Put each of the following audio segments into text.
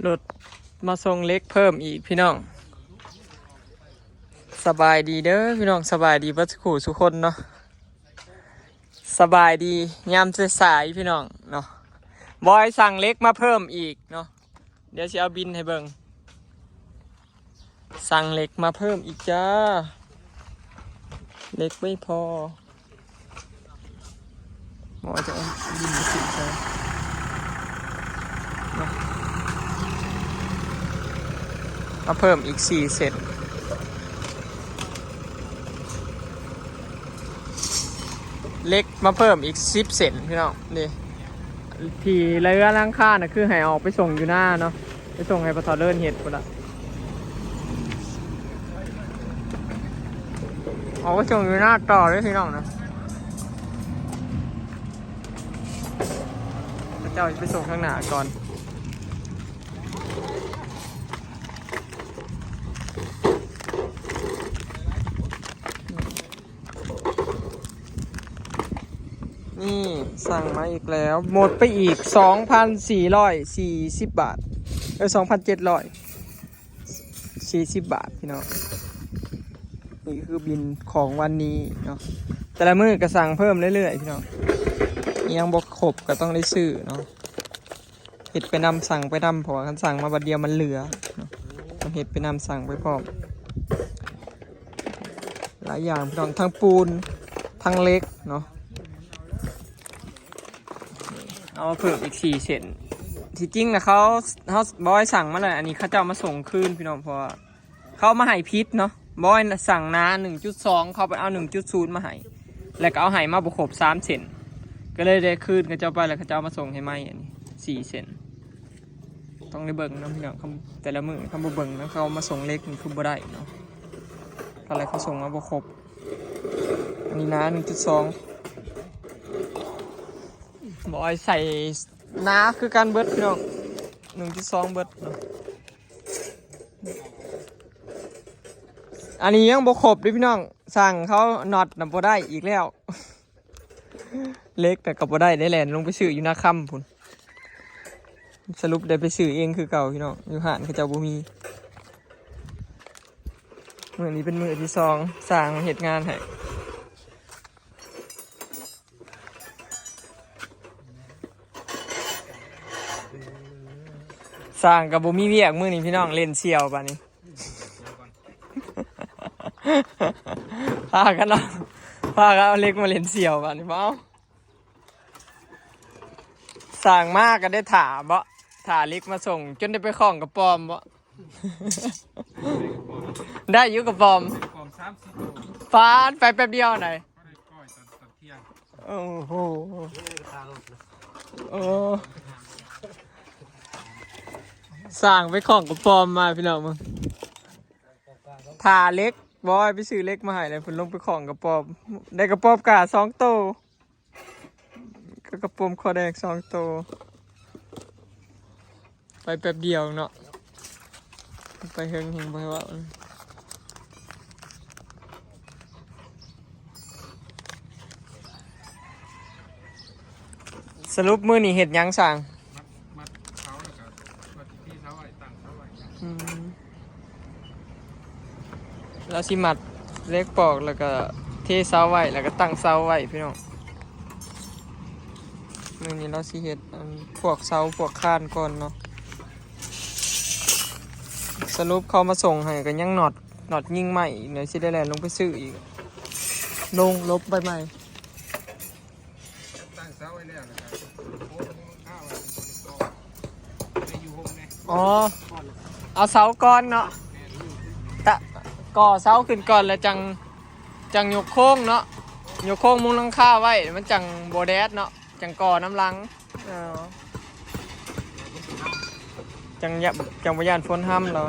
ລົດມາສົ່ງເຫຼັກເພີ່ມອີກພີ່ນ້ອງ. ສະບາຍດີເດີພີ່ນ້ອງ, ສະບາຍດີເບິດສູ່ຄູ່ສູ່ຄົນເນາະ, ສະບາຍດີຍາມສາຍໆພີ່ນ້ອງເນາະ. ບອຍສັ່ງເຫຼັກມາເພີ່ມອີກເນາະ, ດຽວຊິເອົາບິນໃຫ້ເບິ່ງ. ສັ່ງເຫຼັກມາເພີ່ມອີກຈ້າ, ເຫຼັກໄມ່ພໍ. ບໍ່ວ່າຈະເອົາດິນໄປຖິ້ມໃສ່ເນາະ, ມາເພີ່ມອີກສີ່ເສັ້ນ, ເຫຼັກມາເພີ່ມອີກສິບເສັ້ນພີ່ນ້ອງ. ນີ້ ທີ່ເຮືອຫຼັງຄານະ ຄືໃຫ້ອອກໄປສົ່ງຢູ່ນາເນາະ, ໄປສົ່ງໃຫ້ພໍ່ເຖົ້າເລີນເຮັດພຸ້ນລະ. ອອກໄປສົ່ງຢູ່ນາຕໍ່ເດີພີ່ນ້ອງນະ, ເຂົາເຈົ້າຊິໄປສົ່ງທາງໜ້າກ່ອນ. ນີ້ ສັ່ງມາອີກແລ້ວ, ໝົດໄປອີກສອງພັນສີ່ຮ້ອຍສີ່ສິບບາດ, ເອີ ສອງພັນເຈັດຮ້ອຍ ສີ່ສິບບາດພີ່ນ້ອງ. ນີ້ຄືບິນຂອງວັນນີ້ເນາະ, ແຕ່ລະມື້ກໍສັ່ງເພີ່ມເລື້ອຍໆພີ່ນ້ອງ, ຍັງບໍ່ຄົບກໍຕ້ອງໄດ້ຊື້ເນາະ, ເຮັດໄປນຳ ສັ່ງໄປນຳ, ເພາະວ່າຄັນສັ່ງມາບັດດຽວມັນເຫຼືອເນາະ, ຕ້ອງເຮັດໄປນຳ ສັ່ງໄປພ້ອມ. ຫຼາຍຢ່າງພີ່ນ້ອງ, ທັງປູນ ທັງເຫຼັກເນາະ. ເອົາມາເພີ່ມອີກສີ່ເສັ້ນ, ທີ່ຈິງນະ ເຂົາ ເຮົາ ບອຍສັ່ງມາແລ້ວ, ອັນນີ້ເຂົາເຈົ້າມາສົ່ງຄືນພີ່ນ້ອງ, ເພາະວ່າເຂົາມາໃຫ້ຜິດເນາະ. ບອຍສັ່ງໜາໜຶ່ງຈຸດສອງ ເຂົາໄປເອົາໜຶ່ງຈຸດສູນມາໃຫ້, ແລ້ວກໍເອົາໃຫ້ມາບໍ່ຄົບສາມເສັ້ນ, ກໍເລີຍໄດ້ຄືນເຂົາເຈົ້າໄປ, ແລ້ວເຂົາເຈົ້າເອົາມາສົ່ງໃຫ້ໃໝ່ ອັນນີ້ສີ່ເສັ້ນ. ຕ້ອງໄດ້ເບິ່ງນຳພີ່ນ້ອງ, ຄຳ ແຕ່ລະມື້ ຄັນບໍ່ເບິ່ງນຳ ເຂົາມາສົ່ງເຫຼັກນີ້ຄືບໍ່ໄດ້ເນາະ, ເຂົາເລີຍ ເຂົາສົ່ງມາບໍ່ຄົບ. ອັນນີ້ໜາໜຶ່ງຈຸດສອງ, ບອຍໃສ່ໜາຄືກັນເບິດພີ່ນ້ອງ, ໜຶ່ງຈຸດສອງເບິດເນາະ. ອັນນີ້ຍັງບໍ່ຄົບເດ້ພີ່ນ້ອງ, ສັ່ງເຂົາ ນັອດນະບໍ່ໄດ້ອີກແລ້ວ. ເຫຼັກນະກໍບໍ່ໄດ້, ໄດ້ແລ່ນລົງໄປຊື້ຢູ່ນາຄຳພຸ້ນ. ສະຫຼຸບໄດ້ໄປຊື້ເອງຄືເກົ່າພີ່ນ້ອງ, ຢູ່ຮ້ານເຂົາເຈົ້າບໍ່ມີ. ມື້ນີ້ເປັນມື້ທີສອງ ຊ່າງເຮັດງານໃຫ້. ຊ່າງກໍບໍ່ມີວຽກມື້ນີ້ພີ່ນ້ອງ, ຫຼິ້ນສ່ຽວບາດນີ້. ພາກັນເອົາ ພາກັນເອົາເຫຼັກມາຫຼິ້ນສ່ຽວບາດນີ້. ເອົາ ສ້າງມາກໍໄດ້ຖ້າເບາະ, ຖ້າເຫຼັກມາສົ່ງ ຈົນໄດ້ໄປຄ້ອງກະປອມເບາະ. ໄດ້ຢູ່ກະປອມ ປອມສາມສີ່ໂຕ ປານໄປແປັບດຽວໃດ. ໂອ້ໂຫ ໂອ້ ສ້າງໄປຄ້ອງກະປອມມາພີ່ນ້ອງເບິ່ງ. ຖ້າເຫຼັກ ບອຍໄປຊື້ເຫຼັກມາໃຫ້ແລ້ວ ເພິ່ນລົງໄປຄ້ອງກະປອມ ໄດ້ກະປອມກາສອງໂຕ ກະປອມຄໍແດງສອງໂຕ. ໄປແປັບດຽວເນາະ ໄປເຫິງແຮງບໍ່ໃຫ້ເວົ້າ. ສະຫຼຸບມື້ນີ້ເຮັດຫຍັງຊ່າງ? ມັດ ມັດເສົາ ແລ້ວກໍວ່າຊິເທເສົາໄວ້ ຕັ້ງເສົາໄວ້. ອືມ ລາວຊິມັດເຫຼັກປອກ ແລ້ວກໍເທເສົາໄວ້ ແລ້ວກໍຕັ້ງເສົາໄວ້ພີ່ນ້ອງ. ມື້ນີ້ລາວຊິເຮັດອັນພວກເສົາພວກຄານກ່ອນເນາະ. ສະຫຼຸບເຂົາມາສົ່ງໃຫ້ກໍຍັງນັອດ ນັອດຍິງໄມ້ອີກ ດຽວຊິໄດ້ແລ່ນລົງໄປຊື້ອີກ ລົງລົບໃບໄມ້. ຕັ້ງເສົາໄວ້ແລ້ວ ແລ້ວກໍໂຄງມຸງຫຼັງຄາໄວ້ ໄດ້ຢູ່ໂຮມແດ່. ອໍ ເອົາເສົາກ່ອນເນາະ ຕະ ກໍ່ເສົາຂຶ້ນກ່ອນ ແລ້ວຈັ່ງ ຈັ່ງຍົກໂຄງເນາະ ຍົກໂຄງມຸງຫຼັງຄາໄວ້ ມັນຈັ່ງບໍ່ແດດເນາະ ຈັ່ງກໍ່ນຳຫຼັງ. ເອີ ຈັ່ງ ຈັ່ງບໍ່ຢ້ານຝົນຮຳເນາະ.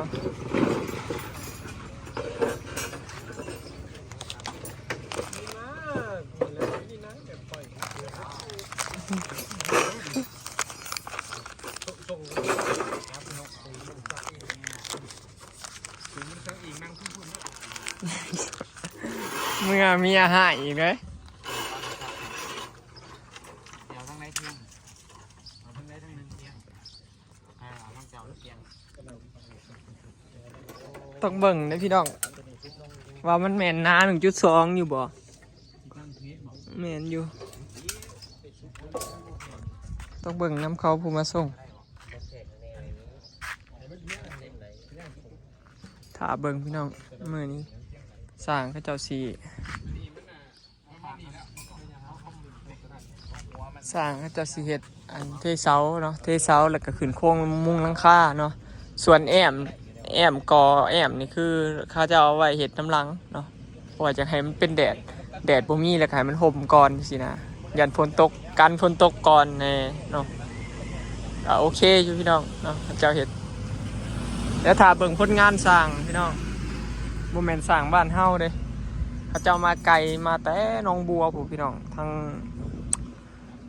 ເມື່ອເມຍຮ້າຍອີກເດ້. ເອົາທາງໃດທຽງ ເອົາທາງໃດທາງໜຶ່ງທຽງ. ເອີ ເອົາທາງເຈົ້າເລີຍ ຕ້ອງເບິ່ງເດ້ພີ່ນ້ອງ ວ່າມັນແມ່ນໜາໜຶ່ງຈຸດສອງຢູ່ບໍ່? ແມ່ນຢູ່ ຕ້ອງເບິ່ງນຳເຂົາຜູ້ມາສົ່ງ. ຖ້າເບິ່ງພີ່ນ້ອງ ມື້ນີ້ຊ່າງເຂົາເຈົ້າຊິ ຊ່າງເຂົາເຈົ້າຊິເຮັດອັນເທເສົາເນາະ ເທເສົາ ແລ້ວກໍຂຶ້ນໂຄງມຸງຫຼັງຄາເນາະ. ສ່ວນແອ້ມ ແອ້ມກໍ ແອ້ມນີ້ຄືເຂົາເຈົ້າເອົາໄວ້ເຮັດນຳຫຼັງເນາະ ເພາະວ່າຈະໃຫ້ມັນເປັນແດດ ແດດບໍ່ມີ ແລ້ວກໍໃຫ້ມັນຮົ່ມກ່ອນຊີ້ນະ ຢ້ານຝົນຕົກ ກັນຝົນຕົກກ່ອນແດ່ເນາະ. ກໍໂອເຄຢູ່ພີ່ນ້ອງເນາະ ເຂົາເຈົ້າເຮັດ. ແລ້ວຖ້າເບິ່ງຜົນງານສ້າງພີ່ນ້ອງ ບໍ່ແມ່ນສ້າງບ້ານເຮົາເດ້ ເຂົາເຈົ້າມາໄກ ມາແຕ່ໜອງບົວພຸ້ນພີ່ນ້ອງ ທາງ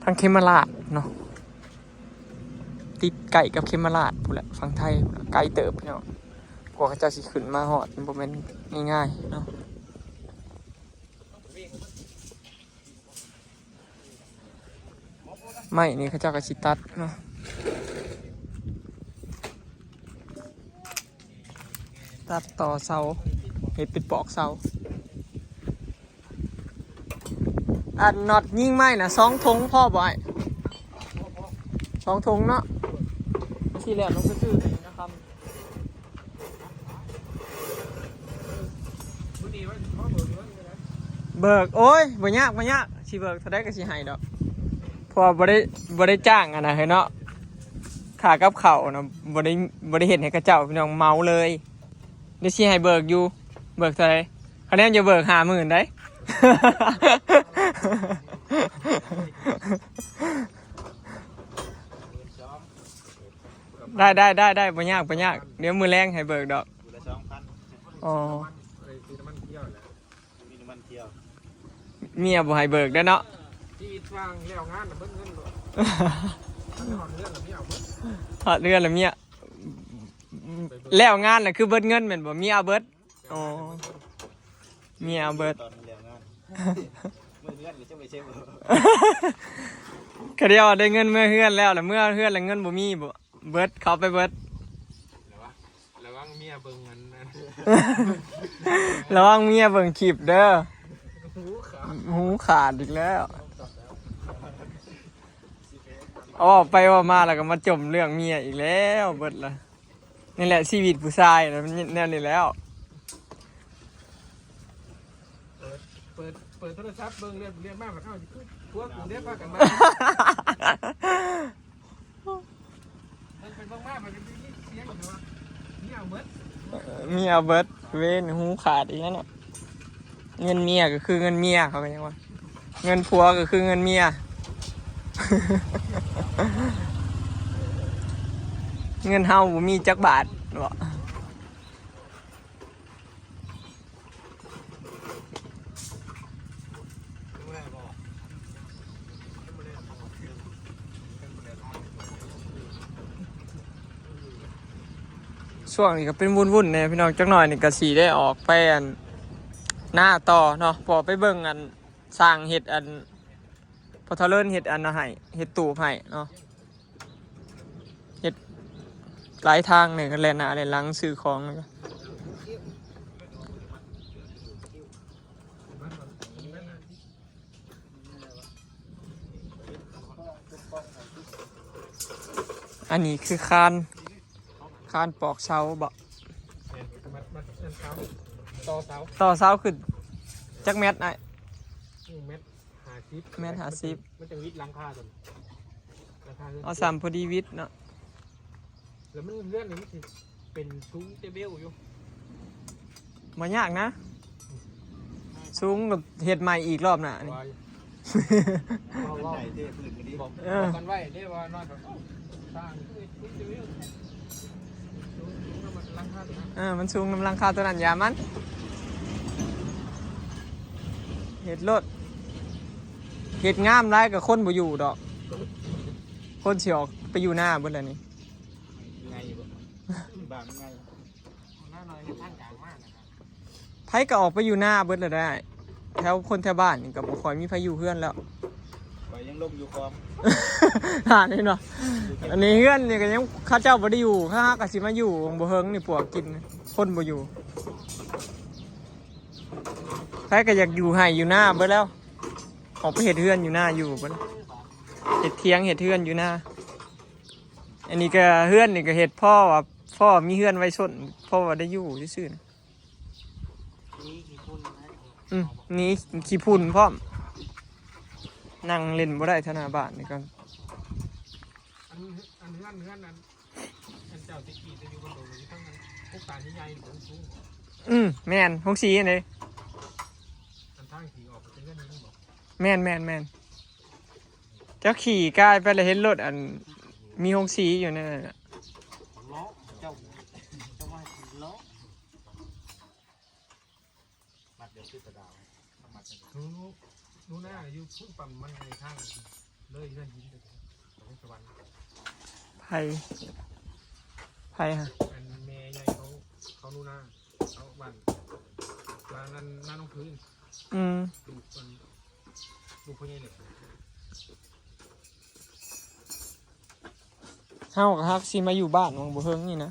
ທາງເຂມະລາດເນາະ ຕິດໃກ້ກັບເຂມະລາດພຸ້ນແຫຼະ ຝັ່ງໄທ ໄກເຕີບພີ່ນ້ອງ ກວ່າເຂົາເຈົ້າຊິຂຶ້ນມາຮອດ ມັນບໍ່ແມ່ນງ່າຍໆເນາະ. ໄມ້ນີ້ເຂົາເຈົ້າກໍຊິຕັດເນາະ ຕັດຕໍ່ເສົາ ເຮັດເປັນປອກເສົາ. ອັນນັອດຍິງໄມ້ນະ ສອງຖົງພໍບໍ່ອ້າຍ? ສອງຖົງເນາະ ຊິແລ່ນລົງໄປຊື້ໃຫ້ນະຄຳ. ເບີກ ໂອ້ຍ ບໍ່ຍາກ ບໍ່ຍາກ ຊິເບີກເທົ່າໃດກໍຊິໃຫ້ດອກ ເພາະວ່າບໍ່ໄດ້ ບໍ່ໄດ້ຈ້າງອັນນັ້ນເນາະ ຄ່າກັບເຂົ້ານະ ບໍ່ໄດ້ ບໍ່ໄດ້ເຮັດໃຫ້ເຂົາເຈົ້າ ພີ່ນ້ອງ ເໝົາເລີຍ. ດຽວຊິໃຫ້ເບີກຢູ່ ເບີກເທົ່າໃດ? ຄະແນນຈະເບີກຫ້າໝື່ນໃດ. ໄດ້ ໄດ້ ໄດ້ ບໍ່ຍາກ ບໍ່ຍາກ ດຽວມື້ແລງໃຫ້ເບີກດອກ. ມື້ລະສອງພັນ. ອໍ ເອີຍ ຊື້ນ້ຳມັນທ່ຽວແຫຼະ ມີນ້ຳມັນທ່ຽວ. ເມຍບໍ່ໃຫ້ເບີກເດ້ເນາະ ຊີວິດຊ່າງແລ້ວງານນະເບິດເງິນໂລດ ຄັນຮອດເຮືອນລະເມຍເອົາເບິດ ຮອດເຮືອນລະເມຍ ແລ້ວງານລະຄືເບິດເງິນແມ່ນບໍ່? ເມຍເອົາເບິດ. ອໍ ເມຍເອົາເບິດ ຕອນແລ້ວງານ ເມືອເຮືອນກໍຈະໄປເຊັກ ຄະດຽວໄດ້ເງິນເມືອເຮືອນແລ້ວ ລະເມືອເຮືອນລະເງິນບໍ່ມີບໍ່ ເບິດ ເຂົ້າໄປເບິດ. ລະວັງ ລະວັງເມຍເບິ່ງອັນນັ້ນ ລະວັງເມຍເບິ່ງຄລິບເດີ ຫູຂາດ ຫູຂາດອີກແລ້ວ. ເວົ້າໄປເວົ້າມາລະກໍມາຈົ່ມເລື່ອງເມຍອີກແລ້ວ ເບິດລະ. ນີ້ແຫຼະຊີວິດຜູ້ຊາຍນະ ມັນແນວນີ້ແລ້ວ. ເປີດ ເປີດ ເປີດໂທລະສັບເບິ່ງ ເລື່ອນໄປເລື່ອນມາ ບັດເຮົາຊິຄືຜົວກູເດ້ ພາກັນມາ ເບິ່ງໄປເບິ່ງມາ ບັດໄດ້ຍິນສຽງແບບວ່າເມຍເອົາເບິດ ເມຍເອົາເບິດ ເວນຫູຂາດອີກແລ້ວເນາະ. ເງິນເມຍກໍຄືເງິນເມຍ ເຂົາກໍຍັງວ່າ ເງິນຜົວກໍຄືເງິນເມຍ ເງິນເຮົາບໍ່ມີຈັກບາດເນາະ. ຊ່ວງນີ້ກໍເປັນວຸ່ນໆແດ່ພີ່ນ້ອງ ຈັກໜ້ອຍນີ້ກໍຊິໄດ້ອອກໄປອັນນາຕໍ່ເນາະ ເພາະວ່າໄປເບິ່ງອັນຊ່າງເຮັດອັນ ພໍ່ເຖົ້າເລີນເຮັດອັນນັ້ນໃຫ້ ເຮັດຕູບໃຫ້ເນາະ ເຮັດຫຼາຍທາງນີ້ ກໍແລ່ນໜ້າແລ່ນຫຼັງຊື້ຂອງ. ອັນນີ້ຄືຄານ ຄານປອກເສົາບໍ? ແມ່ນ ມັດ ມັດອັນເສົາ ຕໍ່ເສົາ ຕໍ່ເສົາຂຶ້ນຈັກແມັດອ້າຍ? ໜຶ່ງແມັດຫ້າສິບ ແມັດຫ້າສິບ ມັນຈະວິດຫຼັງຄາຕົວນີ້ ຫຼັງຄາເຮືອນ ເອົາສ່ຳພໍດີວິດເນາະ. ແລ້ວມັນ ເຮືອນນີ້ມັນຊິເປັນສູງແຕ່ເບວຢູ່ ບໍ່ຍາກນະ ສູງກໍເຮັດໃໝ່ອີກລອບໜ້ານີ້. ເວົ້າ ເວົ້າ ເອີ ບອກກັນໄວ້ເດ້ວ່ານອນແບບ ໂອ້ ສ້າງຄືເຮັດສູງແຕ່ເບວ ສູງ ສູງນຳຫຼັງຄາຕົວນັ້ນ ເອີ ມັນສູງນຳຫຼັງຄາຕົວນັ້ນ ຢ່າມັນ ເຮັດໂລດ ເຮັດງາມຫຼາຍກໍຄົນບໍ່ຢູ່ດອກ ຄົນຊິອອກໄປຢູ່ນາເບິດແລ້ວນີ້. ງ່າຍຢູ່ບໍ່? ບ້ານມັນງ່າຍ. ໜ້າໜ້ອຍເຮັດທາງກາງມານະຄັບ ໃຜກໍອອກໄປຢູ່ນາເບິດແລ້ວໄດ໋ ແຖວຄົນແຖວບ້ານນີ້ກໍບໍ່ຄ່ອຍມີໃຜຢູ່ເຮືອນແລ້ວ. ຂ້ອຍຍັງ ລົງຢູ່ຂອງ ທ່ານເຫັນບໍ່? ອັນນີ້ເຮືອນນີ້ກໍຍັງ ເຂົາເຈົ້າບໍ່ໄດ້ຢູ່ ເຂົາຫາກໍຊິມາຢູ່ ບໍ່ເຫິງນີ້ ປວກກິນ ຄົນບໍ່ຢູ່. ໃຜກໍຢາກຢູ່ໄຮ່ຢູ່ນາເບິດແລ້ວ ອອກໄປເຮັດເຮືອນຢູ່ນາຢູ່ເບິດ ເຮັດຖຽງເຮັດເຮືອນຢູ່ນາ. ອັນນີ້ກໍເຮືອນນີ້ກໍເຮັດພໍວ່າ ພໍມີເຮືອນໄວ້ຊົນ ພໍວ່າໄດ້ຢູ່ຊື່ໆນະ. ນີ້ຂີ້ຝຸ່ນນະ ອືມ ນີ້ຂີ້ຝຸ່ນພ້ອມ ນັ່ງຫຼິ້ນບໍ່ໄດ້ແຖວໜ້າບ້ານນີ້ກໍ ອັນ ອັນເຮືອນ ເຮືອນອັນ ອັນເຈົ້າແຕ່ກີ້ແຕ່ຢູ່ຄອນໂດນີ້ ທັງອັນ ໂຄງການໃຫຍ່ໆນີ້ ສູງໆ ອືມ ແມ່ນ ໂຮງສີຫັ້ນເດ້ ອັນທາງຂີ່ອອກໄປເຮືອນນີ້ບໍ່? ແມ່ນໆໆ ເຈົ້າຂີ່ກາຍໄປແລ້ວເຫັນລົດອັນ ມີໂຮງສີຢູ່ນັ້ນນະ. ເລາະ ເຈົ້າ ເຈົ້າມາເລາະ ມັດດຽວຄືກະດາວ ມັດດຽວ ໜູ ໜູນາຢູ່ພຸ້ນ ປ້ຳມັນໃນທາງເລີຍເຮືອນຫີນໄປເທິງສະຫວັນ. ໃຜ? ໃຜຫະ? ອັນແມ່ໃຫຍ່ເຂົາ ເຂົາໜູນາ ເຂົາບ້ານ ບ້ານນັ້ນ ນາໜອງຜືນ. ອືມ ລູກເພິ່ນ ລູກພໍ່ໃຫຍ່ເຫຼັກ. ເຮົາກໍຫາກຊິມາຢູ່ບ້ານຫວ່າງບໍ່ເຫິງນີ້ນະ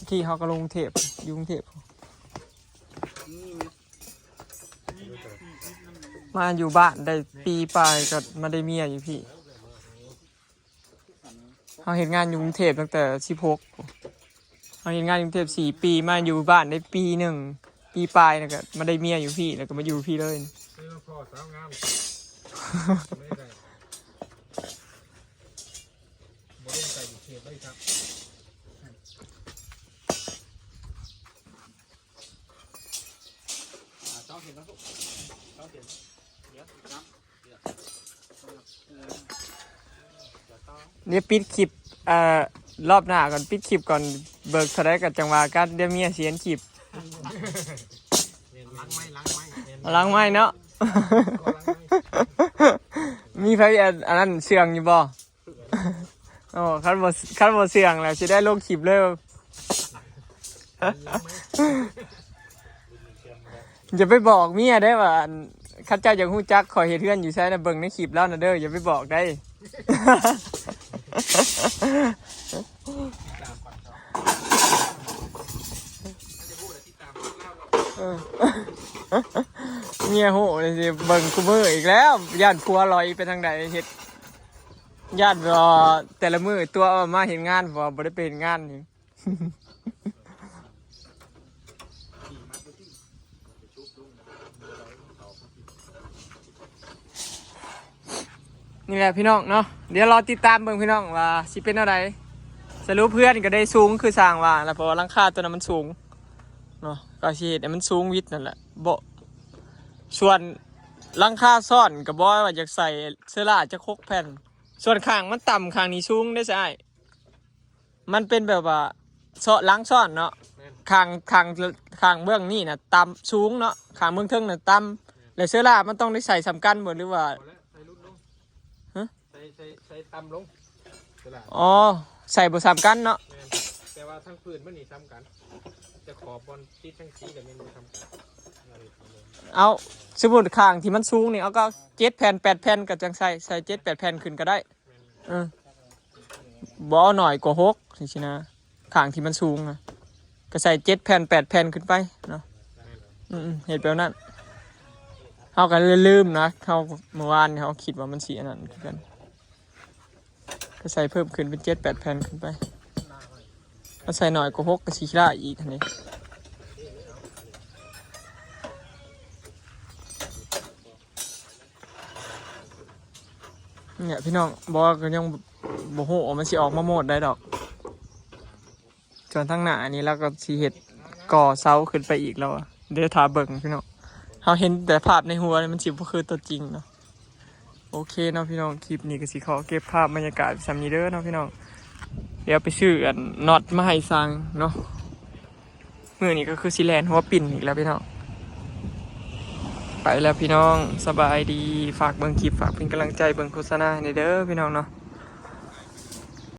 ທີ່ເຮົາກໍລົງກຸງເທບ ຢູ່ກຸງເທບ ມາຢູ່ບ້ານໄດ້ປີປາຍກໍມາໄດ້ເມຍຢູ່ພີ້. ເຮົາເຮັດງານຢູ່ກຸງເທບຕັ້ງແຕ່ສິບຫົກ ເຮົາເຮັດງານຢູ່ກຸງເທບສີ່ປີ ມາຢູ່ບ້ານໄດ້ປີໜຶ່ງ ປີປາຍ ແລ້ວກໍມາໄດ້ເມຍຢູ່ພີ້ ແລ້ວກໍມາຢູ່ພີ້ເລີຍ. ເອີ ພໍ້ສາວງາມ ບໍ່ໄດ້ ບໍ່ລົງໃສ່ເຂດເລີຍຄັບ. ອ່າ ເຈົ້າເຫັນແລ້ວ ເຈົ້າເຫັນ ດຽວ ດຽວ ດຽວຕໍ່ ດຽວປິດຄລິບ ເອີ ລອບໜ້າກ່ອນ ປິດຄລິບກ່ອນ ເບີກເທົ່າໃດກໍຈັ່ງວ່າກັນ ດຽວເມຍຊິເຫັນຄລິບ. ຫຼັງໄມ ຫຼັງໄມ ຫຼັງໄມເນາະ. ມີໃຜອັນ ອັນນັ້ນເຊື່ອງຢູ່ບໍ່? ໂອ້ ຄັນບໍ່ ຄັນບໍ່ເຊື່ອງແລ້ວຊິໄດ້ລົງຄລິບເລີຍ. ຢ່າໄປບອກເມຍເດີ້ວ່າ ອັນ ຄັນເຈົ້າຢາກຮູ້ຈັກຂ້ອຍເຮັດເຮືອນຢູ່ໃສນະ ເບິ່ງໃນຄລິບລາວນະເດີ້ ຢ່າໄປບອກໄດ໋. ເອີ ເມຍຮູ້ນີ້ຊິເບິ່ງຄູ່ມື້ອີກແລ້ວ ຢ້ານຜົວລອຍໄປທາງໃດ ເຮັດ ຢ້ານວ່າແຕ່ລະມື້ຕົວະວ່າມາເຮັດງານ ບໍ່ ບໍ່ໄດ້ໄປເຮັດງານນີ້. ນີ້ແຫຼະພີ່ນ້ອງເນາະ ດຽວລໍຕິດຕາມເບິ່ງພີ່ນ້ອງວ່າຊິເປັນແນວໃດ. ສະຫຼຸບເຮືອນກໍໄດ້ສູງຄືຊ່າງວ່າແຫຼະ ເພາະວ່າຫຼັງຄາຕົວນັ້ນມັນສູງເນາະ ກໍຊິເຮັດໃຫ້ມັນສູງວິດນັ້ນແຫຼະ. ບໍ່ ສ່ວນຫຼັງຄາຊ້ອນກໍບໍ່ວ່າຢາກໃສ່ເຊີລາຈັກຫົກແຜ່ນ ສ່ວນຂ້າງມັນຕ່ຳ ຂ້າງນີ້ສູງເດ້ຊະອ້າຍ. ມັນເປັນແບບວ່າ ເຊາະຫຼັງຊ້ອນເນາະ ແມ່ນ ຂ້າງ ຂ້າງ ຂ້າງເບື້ອງນີ້ນະຕ່ຳ ສູງເນາະ ຂ້າງເບື້ອງເທິງນະຕ່ຳ ແມ່ນ ແລ້ວເຊີລາມັນຕ້ອງໄດ້ໃສ່ສ່ຳກັນບໍ່ ຫຼືວ່າ ບໍ່ແລ້ວ ໃສ່ຫຼຸດລົງ ຮະ ໃສ່ ໃສ່ ໃສ່ຕ່ຳລົງ ເຊີລາ ອໍ ໃສ່ບໍ່ສ່ຳກັນເນາະ ແມ່ນ ແຕ່ວ່າທາງພື້ນມັນນີ້ສ່ຳກັນ ແຕ່ຂອບບ່ອນຕິດທາງສີກໍແມ່ນບໍ່ສ່ຳກັນ ເອົາ ສົມມຸດຂ້າງທີ່ມັນສູງນີ້ ເອົາກໍເຈັດແຜ່ນແປດແຜ່ນກໍຈັ່ງໃສ່ ໃສ່ເຈັດແປດແຜ່ນຂຶ້ນກໍໄດ້ ເອີ ບໍ່ເອົາໜ້ອຍກວ່າຫົກຈັ່ງຊີ້ນະ ຂ້າງທີ່ມັນສູງນະ ກໍໃສ່ເຈັດແຜ່ນແປດແຜ່ນຂຶ້ນໄປເນາະ ອືມໆ ເຮັດແບບນັ້ນ ເຮົາກໍລືມນະ ເຮົາ ເມື່ອວານນີ້ເຮົາຄິດວ່າມັນຊິອັນນັ້ນຄືກັນ ກໍໃສ່ເພີ່ມຂຶ້ນເປັນເຈັດແປດແຜ່ນຂຶ້ນໄປ ຖ້າໃສ່ໜ້ອຍກວ່າຫົກກໍຊິຂີ້ລ້າຍອີກຫັ້ນເດ້. ນີ້ແຫຼະພີ່ນ້ອງ ບໍ່ກໍຍັງບໍ່ຮູ້ວ່າມັນຊິອອກມາໂໝດໃດດອກ. ສ່ວນທາງໜ້ານີ້ລາວກໍຊິເຮັດກໍ່ເສົາຂຶ້ນໄປອີກແລ້ວ ດຽວຖ້າເບິ່ງພີ່ນ້ອງ ເຮົາເຫັນແຕ່ພາບໃນຫົວ ມັນຊິບໍ່ຄືຕົວຈິງເນາະ. ໂອເຄເນາະພີ່ນ້ອງ ຄລິບນີ້ກໍຊິຂໍເກັບພາບບັນຍາກາດສ່ຳນີ້ເດີເນາະພີ່ນ້ອງ ດຽວໄປຊື້ອັນນັອດມາໃຫ້ຊ່າງເນາະ. ມື້ນີ້ກໍຄືຊິແລ່ນຫົວປິ່ນອີກແລ້ວພີ່ນ້ອງ ໄປແລ້ວພີ່ນ້ອງ ສະບາຍດີ. ຝາກເບິ່ງຄລິບ ຝາກເປັນກຳລັງໃຈ ເບິ່ງໂຄສະນາໃຫ້ແດ່ເດີພີ່ນ້ອງເນາະ.